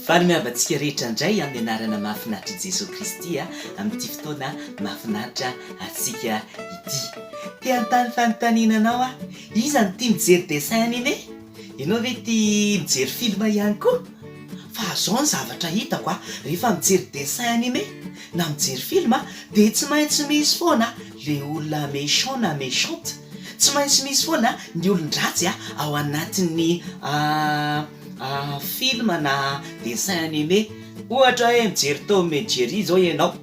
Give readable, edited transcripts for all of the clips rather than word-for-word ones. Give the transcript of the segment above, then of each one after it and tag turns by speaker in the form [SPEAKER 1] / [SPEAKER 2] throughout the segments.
[SPEAKER 1] Faly miarahaba antsika rehetra indray amin'ny anarana mahafinaritr'i Jesoa Kristy amin'ity fotoana mahafinaritra antsika ity. Te hanontany fanontaniana anao aho, iza no tia mijery dessin animé? Ianao ve tia mijery film ihany koa? Fa zao ny zavatra hitako a, rehefa mijery dessin animé na mijery film dia tsy maintsy misy foana le olona méchant na méchante, tsy maintsy misy foana ny olon-dratsy ao anatin'ny film na dessin animé. Ohatra hoe mijery Tom et Jerry zao ianao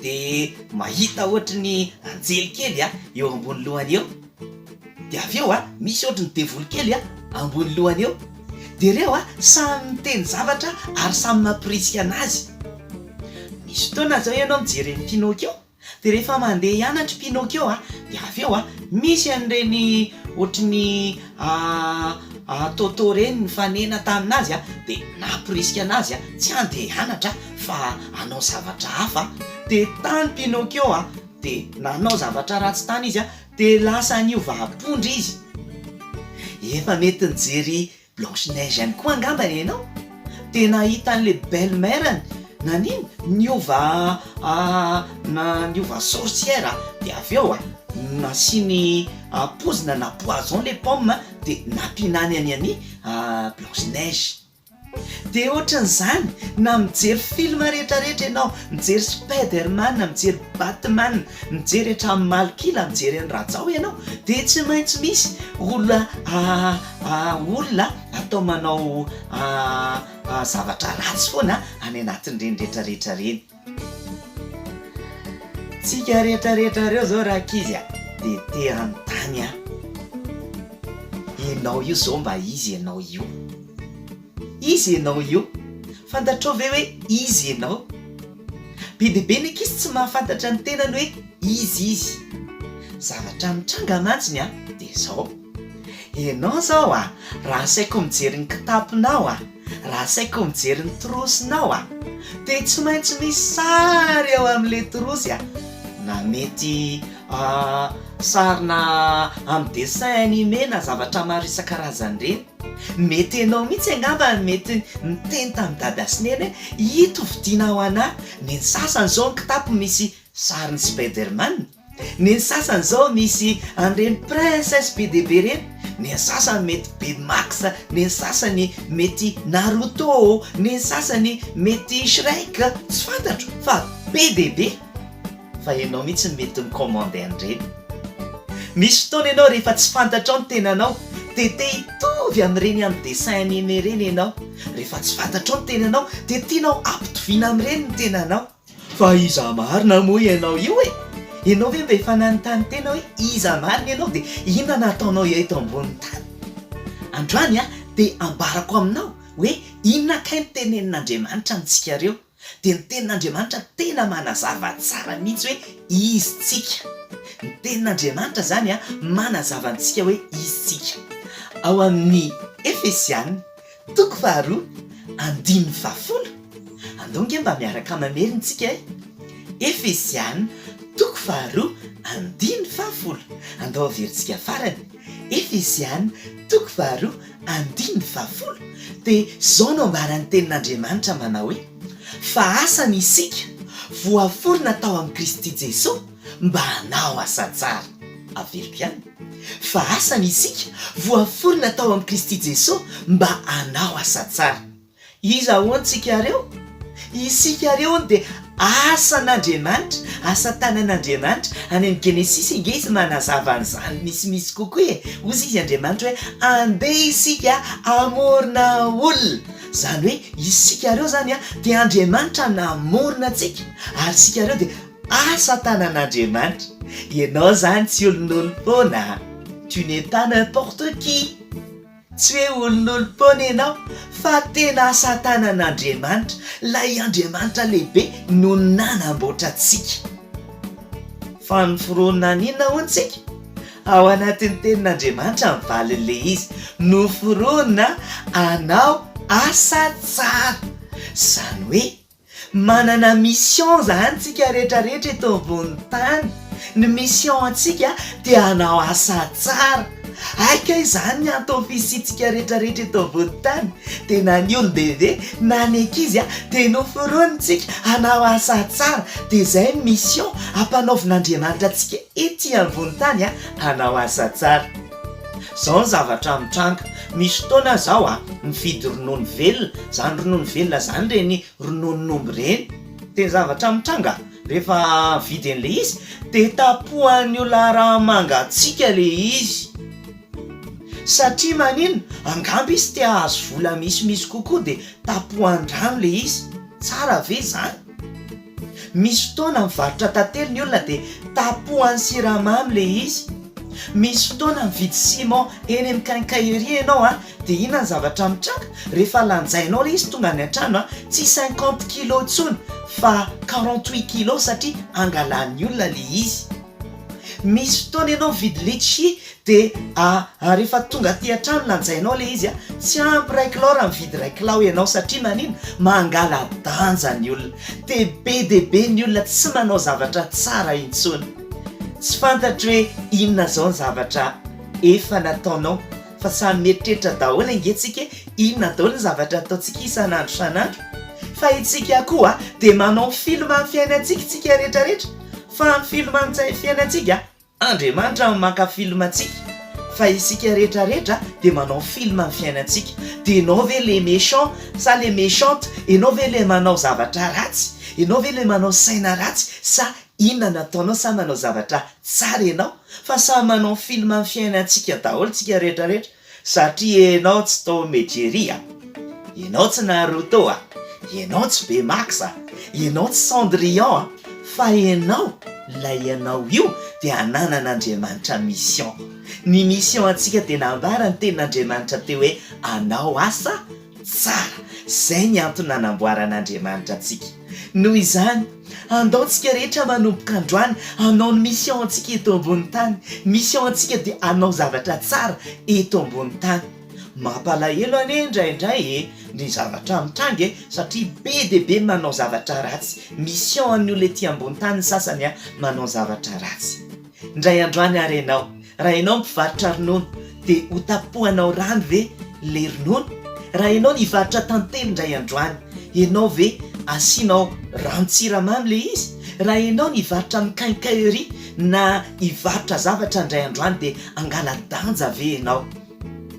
[SPEAKER 1] dia mahita ohatry ny anjely kely eo ambony lohany eo, dia avy eo misy ohatry ny devoly kely ambony lohany eo, dia ireo samy miteny zavatra ary samy mampirisika anazy. Misy fotoana zao ianao mijery an'i Pinocchio Dia rehefa mandeha hianatra i Pinocchio a, dia avy eo a, misy an'ireny ohatry ny Toto ireny nifanena tamin'azy a, dia nampirisika an'azy a, tsy handeha hianatra fa hanao zavatra hafa. Dia tany Pinocchio a, dia nanao zavatra ratsy tany izy a, dia lasa niova ampondra izy. Efa mety nijery Blanche neige ihany koa angamba ianao dia nahita an'le belle mère-ny nanino niova na niova sorcière dia avy eo nasiany poizina na poison le pomme dia nampihinanany an'i blanche neige. Dia ohatran'izany na mijery film rehetrarehetra ianao, mijery spiderman, mijery batman, Mijery hatramin'ny malok'ila mijery an'i Rajao ianao dia tsy maintsy misy olona olona atao manao zavatra ratsy foana any anatin'ireny rehetra rehetra ireny. Tsika rehetra rehetra ireo zao rankizy a dia te hanontany aho, ianao io zao mba iza ianao io? Iza ianao io? Fantatrao ve hoe iza ianao? Be dia be ny ankizy tsy mahafantatra ny tenany hoe iza izy. Zavatra mitranga mantsy ny dia izao, ianao izao a, raha asaiko mijery ny kitaponao a, raha asaiko mijery ny trousse-nao a, dia tsy maintsy misy sary ao amin'ilay trousse a, na mety sarina amin'ny dessin animé na zavatra maro isan-karazany ireny. Mety ianao mihitsy angamba no mety niteny tamin'i dada sy neny hoe ito vidiana ho anà, ny ny sasany izao ny kitapo misy sarin'i Spiderman, ny ny sasany izao misy an'ireny princesse be dia be ireny, ny ny sasany mety Baymax, ny ny sasany mety Naruto, ny ny sasany mety Shrek, tsy fantatro fa be dia be. Fa ianao mihitsy no mety mi-commander an'ireny. Misy fotoana ianao rehefa tsy fantatrao ny tenanao dia te hitovy amin'ireny amin'ny dessin animé ireny ianao. Rehefa tsy fantatrao ny tenanao dia tianao hampitoviana amin'ireny ny tenanao. Fa iza marina moa ianao io e? Ianao ve mba efa nanontany tena hoe iza marina ianao dia inona no ataonao eto ambonin'ny tany? Androany aho dia ambarako aminao hoe inona kay no tenenin'Andriamanitra amintsika ireo. Dia ny tenin'Andriamanitra tena manazava tsara mihitsy hoe izy tsika. Ny tenin'Andriamanitra izany manazava antsika hoe izy tsika. Ao amin'ny Efesiana, toko faharoa, andininy fahafolo, andao ange mba miaraka mamerina tsika e! Efesiana, toko faharoa, andininy fahafolo. Andao averintsika farany. Efesiana, toko faharoa, Andininy fahafolo, dia izao no ambaran'ny Tenin'Andriamanitra manao hoe, Fa asany isika, voaforona tao amin'i Kristy Jesoa mba hanao asa tsara. Averiko ihany, Fa asany isika, voaforona tao amin'i Kristy Jesoa mba hanao asa tsara. Iza hono tsika reo? Isika reo hono dia asan'Andriamanitra, asa tanan'Andriamanitra. Any amin'ny Genesisy ange izy manazava an'izany misimisy kokoa e. Hozy izy Andriamanitra hoe andeha isika hamorona olona. Izany hoe isika reo izany dia Andriamanitra namorona antsika ary isika reo dia asa tanan'Andriamanitra. Ianao izany tsy olon'olom-poana, tu n'es pas n'importe qui. Tsy hoe olon'olom-poana ianao fa tena asa tanan'Andriamanitra, ilay Andriamanitra lehibe no nanamboatra antsika. Fa noforonina haninona hono tsika? Ao anatin'ny tenin'Andriamanitra ny valin'ilay izy, noforonina hanao asa tsara. Izany hoe Manana mission zany tsika rehetra rehetra eto ambony tany, ny mission antsika dia hanao asa tsara, Hay kay izany ny anton'ny fisiantsika rehetra rehetra eto ambony tany, dia na ny olon-dehibe na ny ankizy dia noforonintsika hanao asa tsara, dia izay ny mission ampanaovin'Andriamanitra antsika ety ambony tany hanao asa tsara. Izao ny zavatra mitranga, misy fotoana aho izao mividy ronono velona, izany ronono velona izany ireny rononon'omby ireny, dia ny zavatra mitranga Rehefa mividy an'ilay izy dia tapohan'ny olona raha mangatsiaka ilay izy. Satria maninona? Angamba izy te hahazo vola misimisy kokoa dia tapohan-drano ilay izy. Tsara ve izany? Misy fotoana mivarotra tantely ny olona dia tapohany siramamy ilay izy. Misy fotoana mividy ciment eny amin'ny quincaillerie ianao an, Dia inona ny zavatra mitranga? Rehefa lanjainao ilay izy tonga any an-trano an, tsy cinquante kilos intsony fa 48 kilos satria angalan'ny olona ilay izy. Misy fotoana ianao mividy litchi dia rehefa tonga aty an-trano lanjainao ilay izy an, tsy ampy iray kilao raha mividy iray kilao ianao satria maninona? Mangala-danja ny olona. Dia be dia be ny olona tsy manao zavatra tsara intsony. Tsy fantatro hoe inona izao ny zavatra efa nataonao Fa samy mieritreritra daholo ange tsika e, inona daholo ny zavatra ataontsika isan'andro isan'andro? Fa itsika koa dia manao film amin'ny fiainantsika tsika rehetra rehetra, fa amin'ny film amin'ny fiainantsika, Andriamanitra no maka film antsika, fa isika rehetra rehetra dia manao film amin'ny fiainantsika, dia enao ve le méchant sa le méchante, enao ve le manao zavatra ratsy, enao ve le manao saina ratsy sa inona no ataonao sa manao zavatra tsara enao? Fa samy manao film ny fiainantsika daholo tsika rehetra rehetra satria enao tsy Tom et Jerry a! Enao tsy Naruto a! Enao tsy Bemax a! Enao tsy Cendrillon a! Fa enao ilay ianao io dia ananan'Andriamanitra mission. Ny mission antsika dia nambara ny tenin'Andriamanitra teo hoe anao asa Tsara! Izay ny antony nanamboaran'Andriamanitra antsika. Noho izany, andao tsika rehetra manomboka androany hanao ny mission antsika eto ambony tany. Mission antsika dia hanao zavatra tsara eto ambony tany. Mampalahelo anie indraindray e, ny zavatra mitranga e, satria be dia be ny manao zavatra ratsy. Mission an'ny olona ety ambony tany ny sasany a, manao zavatra ratsy. Indray androany ary ianao, raha ianao mpivarotra ronono dia ho tapohanao rano ve le ronono? Raha ianao nivarotra tantely indray androany, ianao ve asianao ranon-tsiramamy le izy? Raha ianao nivarotra amin'ny quincaillerie na hivarotra zavatra indray androany dia hangala-danja ve ianao?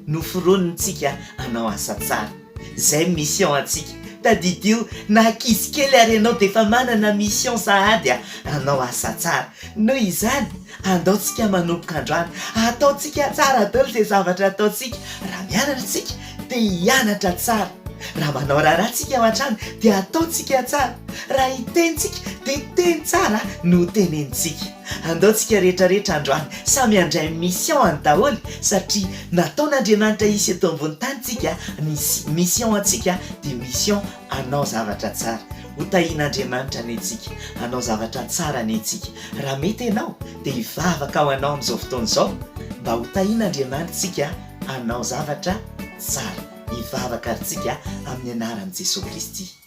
[SPEAKER 1] Noforonintsika hanao asa tsara. Zay ny mission antsika. Tadidio na ankizy kely ary ianao dia efa manana mission sahady hanao asa tsara. Noho izany, andao tsika manomboka androany. Ataontsika tsara daholo izay zavatra ataontsika. Raha mianatra tsika dia hianatra tsara. Raha manao raharaha tsika ao an-trano dia ataontsika tsara. Raha hiteny tsika dia teny tsara no hotenenintsika. Andao tsika rehetra rehetra androany samy handray ny mission any daholo satria nataon'Andriamanitra hisy eto ambony tany tsika, ny mission antsika dia mission hanao zavatra tsara. Ho tahian'Andriamanitra anie tsika, hanao zavatra tsara anie tsika. Raha mety ianao dia hivavaka ho anao amin'izao fotoana izao mba ho tahian'Andriamanitra tsika hanao zavatra tsara. Hivavaka ary tsika amin'ny anaran'i Jesoa Kristy.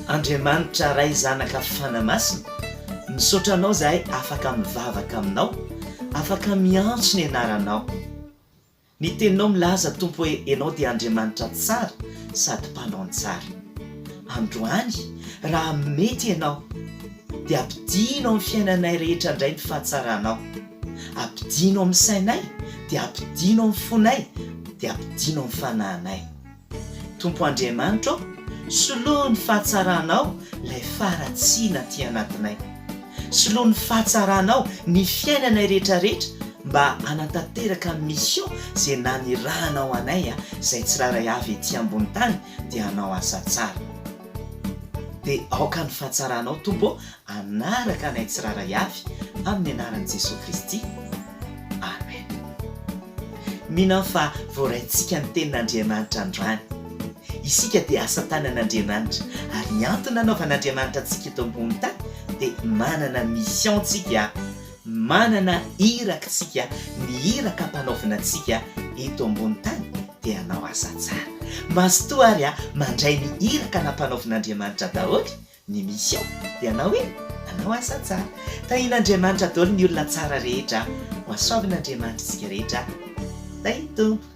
[SPEAKER 1] Andriamanitra Ray Zanaka Fanahy Masina, misaotra Anao zahay afaka mivavaka Aminao, afaka miantso ny anaranao. Ny teninao milaza Tompo hoe Ianao dia Andriamanitra tsara sady mpanao ny tsara. Androany, raha mety Ianao, dia ampidino amin'ny fiainanay rehetra indray ny fahatsaranao. Ampidino amin'ny sainay, dia ampidino amin'ny fonay, dia ampidino amin'ny fanahinay. Tompo Andriamanitra ô, soloy ny fahatsaranao ilay faharatsiana aty anatinay. Soloy ny fahatsaranao ny fiainanay rehetra rehetra mba hanantanteraka ny mission izay nanirahanao anay izay tsirairay avy ety ambony tany dia hanao asa tsara. Dia aoka ny fahatsaranao Tompo ô hanaraka anay tsirairay avy amin'ny anaran'i Jesoa Kristy. Amen. Mino aho fa voaraintsika ny tenin'Andriamanitra androany. Isika dia asa tanan'Andriamanitra ary ny antony nanaovan'Andriamanitra antsika eto ambony tany dia manana mission tsika, manana iraka tsika, ny iraka ampanaovina antsika eto ambony tany dia hanao asa tsara. Mazotoa ary mandray ny iraka nampanaovin'Andriamanitra daholo Ny mission dia hanao inona? Hanao asa tsara. Tahian'Andriamanitra daholo ny olona tsara rehetra. Ho hasoavin'Andriamanitra isika rehetra. Tahin'ny Tompo.